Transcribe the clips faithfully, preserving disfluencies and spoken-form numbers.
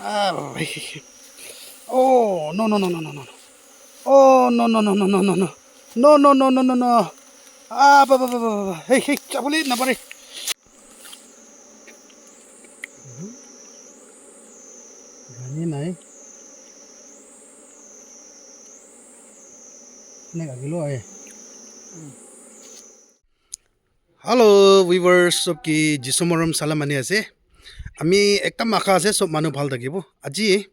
Ah, hey, hey, hey. Oh, no, no, no, no, no, no. Oh, no, no, no, no, no, no, no. No, no, no, no, no, no. Ah, ba, ba, ba, ba, ba, ba. Hey, hey, chabole na pare. Rani nai. Nek agilo ahe. Hello viewers, sob ki Jisu morom salam ani ase. Ami ekta makha ase, sob manu bhal thakibo. Aji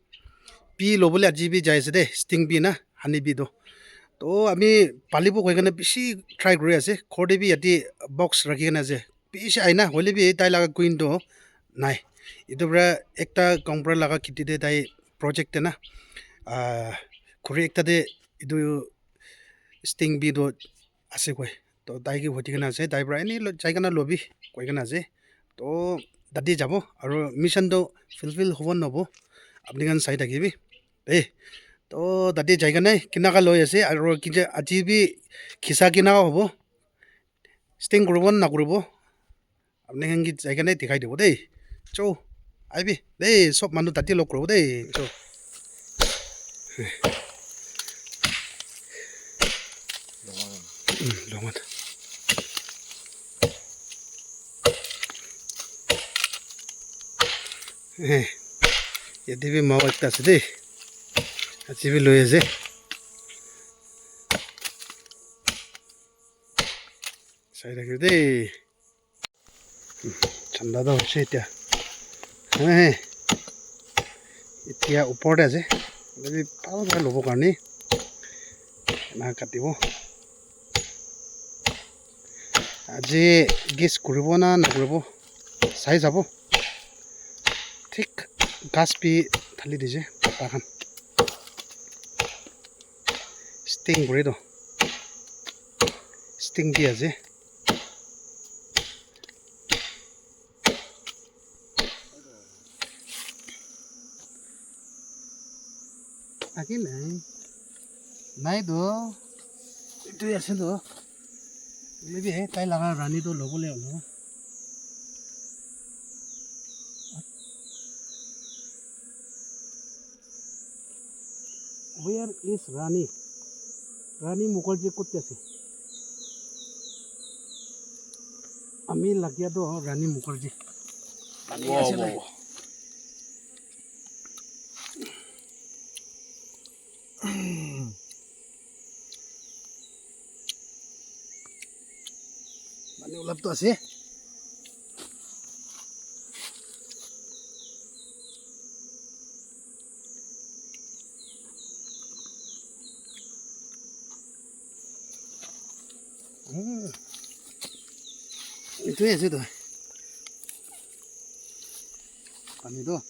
pi lobole aji bi jai ase de, sting pi na, honey pi do. To ami palibo koi kena bishi try kuri ase. Ghor te bi yate box rakhi kena ase. Bishi aina, hoile bi tai laga queen to nai. Etu pra ekta compra laga kheti te tai project te na, ah, khuri ekta te etu sting pi to ase koi. To tai ke hoti kena ase, tai pra eni lo-, jai kena lobi koi kena ase. To tate jabo, aro mission to fulfill hobo nobo, apni khan sai thakibi. Eh, to tate jai kena kinaka loi ase, aro kinje aji bi khisa kinaka hobo. Sting kuribo na nakuribo? Apni khan ke jai kena dikhai dibo dei. Cho, aibi dei, sob manu tate log kuribo dei. Cho. Mm, longan. Eh, yate bi mao ekta ase dei. Aji bi loi ase. Sai thakibi dei. Chanda toh hoise etia. Ehe. Etia upor te ase. Etu bhi bhal para lobo karne. Ena katibo. Aji guess kuribo na nakuribo. Sai sabo. Thik ghas bhi thali dise. Pata khan. Sting kore toh. Sting bhi ase. Ake nai. Nai do. Etu ase do. Hoile bi, eh, tai laga rani to lobole hobo. Where is Rani? Rani Mukherjee kot ase? Ami lagia toh Rani Mukherjee. Pani ase nai? Pani olap toh ase. Hmm. Etu ase toh. Pani toh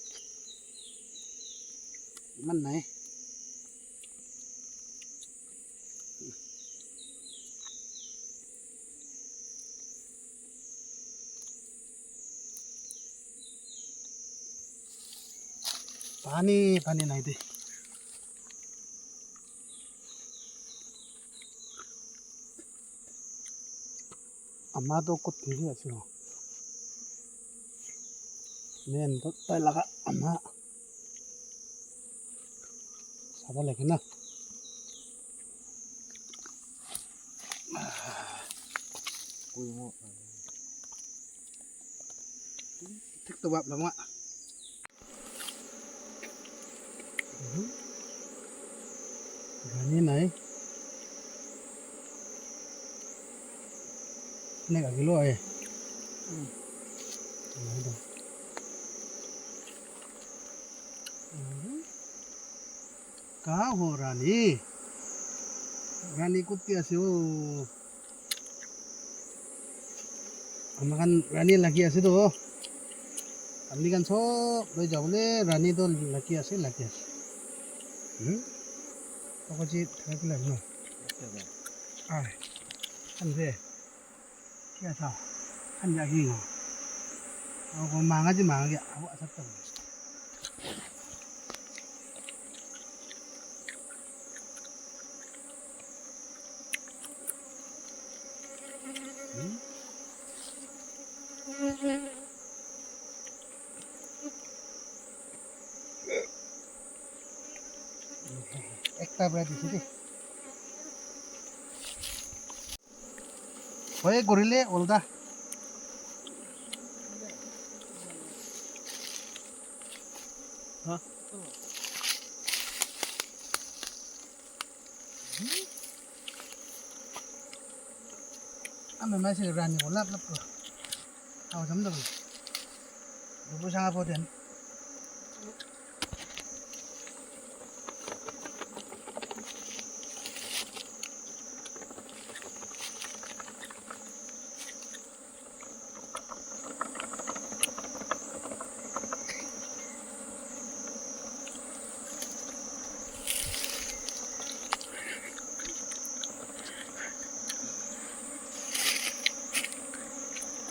iman nai. Pani, pani nai de. Ama toh kot te ase ho. Main toh tai laga ama. Sabo lage na. Thik toh bap lama. Rani nai. Nek agilo ahe. Nai do. Kaha ho Rani? Rani kot te ase o? Ama khan rani lagi ase toh. Ami khan sob loi jabole rani toh lagi ase, lagi ase. Hmm? Ako ji thak lagi no. Ai. Kan de. Kya tha? Kan ya gi no. Ako manga ji manga gi. Ako asat ta. Ekta para dikhi de. Hoi gorile olda. Ame mai se rani ko lap lap ko. Aw jam dong. Dubu sanga po den.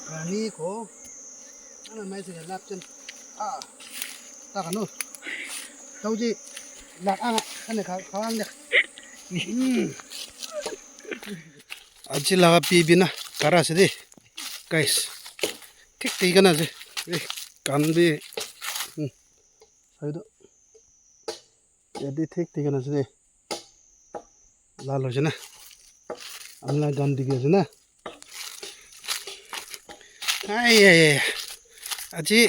Rani ko, ana mai se lap chen. Ah, ta kanu. Tau ji, lak ana, ana ka, ka ang dek. Hmm. Aji laga pi bina kara ase de, guys. Thik thik kana ase. Eh, kan bi. Hmm. Sai do. Yate thik thik kana ase de. Lal hoise na. Amla gan dikhi ase na. Ai, ai, ai. Aji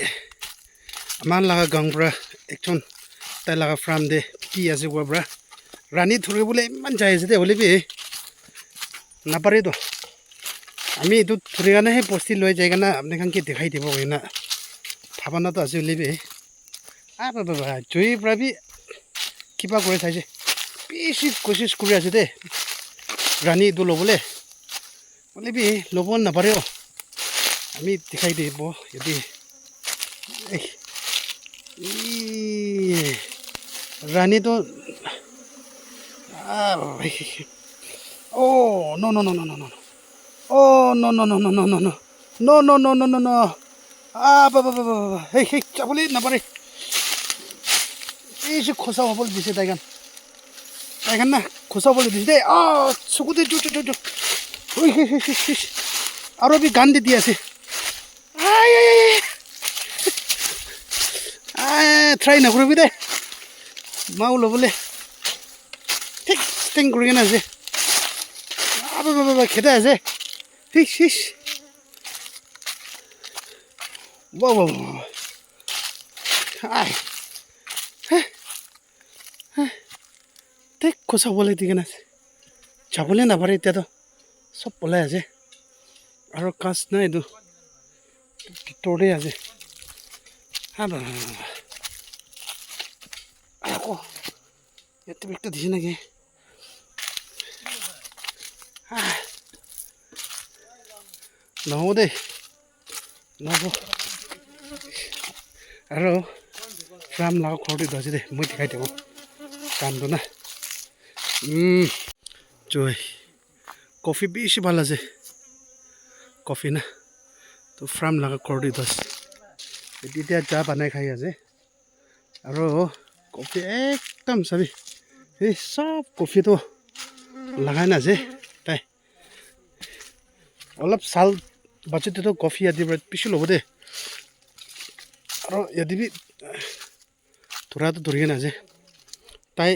aman laga gang pra ekjon tai laga farm de pi ase koa pra. Rani thuri bole iman jai ase de, hoile bi napare to. Ami etu thuri kena he bosti loi jai kena apni khan ke dikhai dibo koina bhabana to ase hoile bi. Ah, ba, ba, ba, jui pra bi kiba kuri saise. Bishi koshish kuri ase de. Rani etu lobole. Hoile bi lobo napare o. Ami dikhai dibo yate. Eh. Ee. Rani to. Ah, oh, no, no, no, no, no, no. Oh, no, no, no, no, no, no, no. No, no, no, no, no, no. Ah, ba, ba, ba, ba, ba. Hey, hey, jabole napare. Ei, se khosa hobole dise tai khan. Tai khan na, khosa hobole dise de. Ah, suku de, jo, jo, jo, jo. Oi, hey, hey, hey, hey. Aro bi gan de di ase. Ai, ai, ai, ai. Ai, try na kuribi de. Mau lobole. Thik sting kuri kena ase. Ah, ba, ba, ba, ba, kheda ase. Hish, hish. Wow, wow, wow. Ai. Heh. Heh. Thik khosa bole di kena ase. Jabole napare etia to. Sob olai ase. Aro ghas nai etu. Bitor te ase. Ha, ba, ba, ba, ba. Ako. Yate bi ekta dikhi naki? Ah. Naho de. Naho. Aro farm laga ghor te ase de. Moi dikhai dibo. Kam tu na. Mm. Choi. Coffee bishi bhal ase. Coffee na. Tu farm laga ghor te ase. Etia cha banai khai ase. Aro coffee ekdam sabi, ei sob coffee toh lagai na ase tai. Olop sal bache te toh coffee yate para bishi lobo de. Aro yate bi thura toh dhuri kena ase. Tai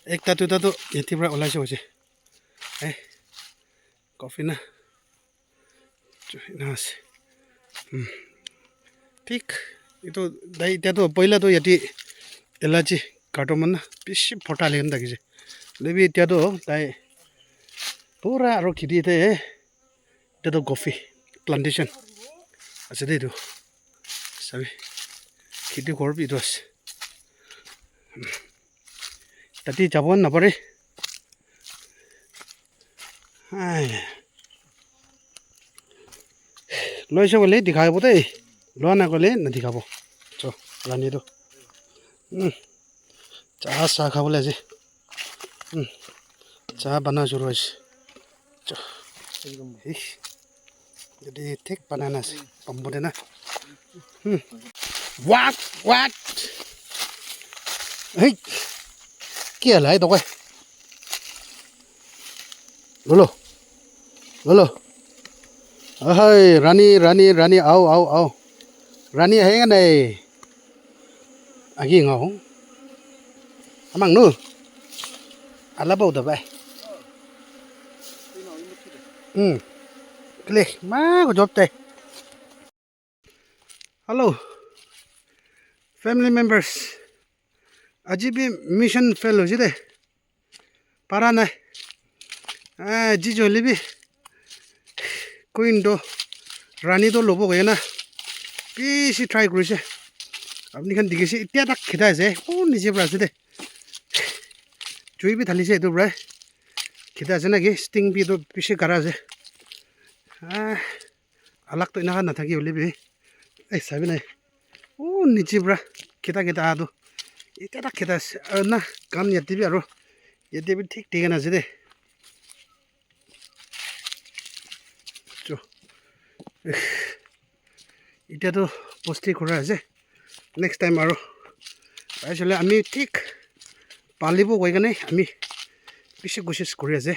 ekta duita toh yate para olai se hoise. Eh, coffee na. Chu, ena ase. Hmm. Thik. Etu tai etia toh poila toh yate elachi cardamom na bishi bhorta hali kena thakishe. Hoile bi etia toh tai pura aro kheti te etia toh coffee plantation ase de etu. Sabi kheti ghor bi etu ase. Hmm. Tate jabo napare. Ai. Loise koile dikhai bo dei. Loa na koile na dikhabo. Cho, rani tu. Hmm. Cha sa khabole ase. Hmm. Cha bana shuru hoise. Cha. Ish. Jadi thik banana ase. Bamboo de na. Hmm. What? What? Hey. Kia lai to kai. Lolo. Lolo. Ahai, rani, rani, rani, au, au, au. Rani ahe nai. Agi ngau. Amang nu. Alaba udah bai. Hmm. Klik. Ma ko job te. Hello. Family members. Aji bi mission fail hoise de. Para nai. Eh, ji jole bi. Queen do. Rani do lobo koi na. Bishi try kurise. Apni khan dikhi se. Itya tak khita ase. Oh, niche pra ase de. Jui bi dhalise etu pra. Khita ase na ki? Sting bi etu bishi gara ase. Ah, alak to enaka nathaki hoile bi. Ei, sabi nai. Oh, niche pra. Khita khita aha tu. Itya tak khita ase. Aru na, kan yate bi aru. Yate bi thik thik na ase de. Cho. Itya tu posti kura ase. Next time aru. Actually, ami thik palibo koi kene ami bishi koshish kuri ase.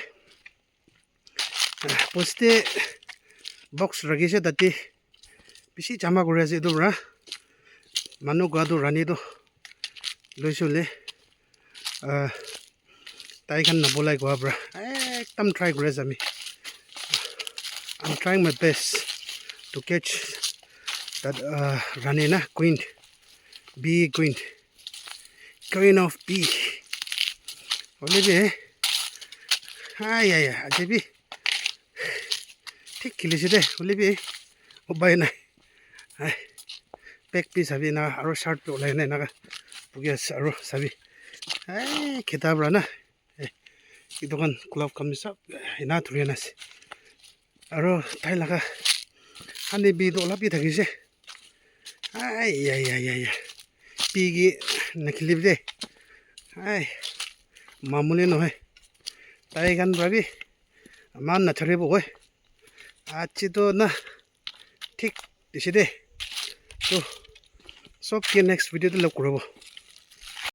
Posti box rakhi ase tate bishi jama kuri ase etu para. Manu gua tu rani tu loise hoile, ah, tai khan nabolai gua para ekdam try kuri ase ami. I'm trying my best to catch that, uh, rani na, queen, bee queen, queen of bee. Hoile bi, ai, ai, ai, aji bi thik khilise de, hoile bi upai nai. Ai, back bi sabi na, aro shirt bi ulai na, enaka buki ase, aro sabi. Ai, kheta para na. Eh, etu khan glove khan bi sob ena dhuri na ase. Aro tai laga honey bee toh olop bi thakise. Ai, ai, ai, ai, ai. Bee ke nakhelibi de. Ai, mamuli nohoi. Tai khan para bi eman nacharibo koi. Aji toh na thik dise de. Toh, sob ke next video te log kuribo.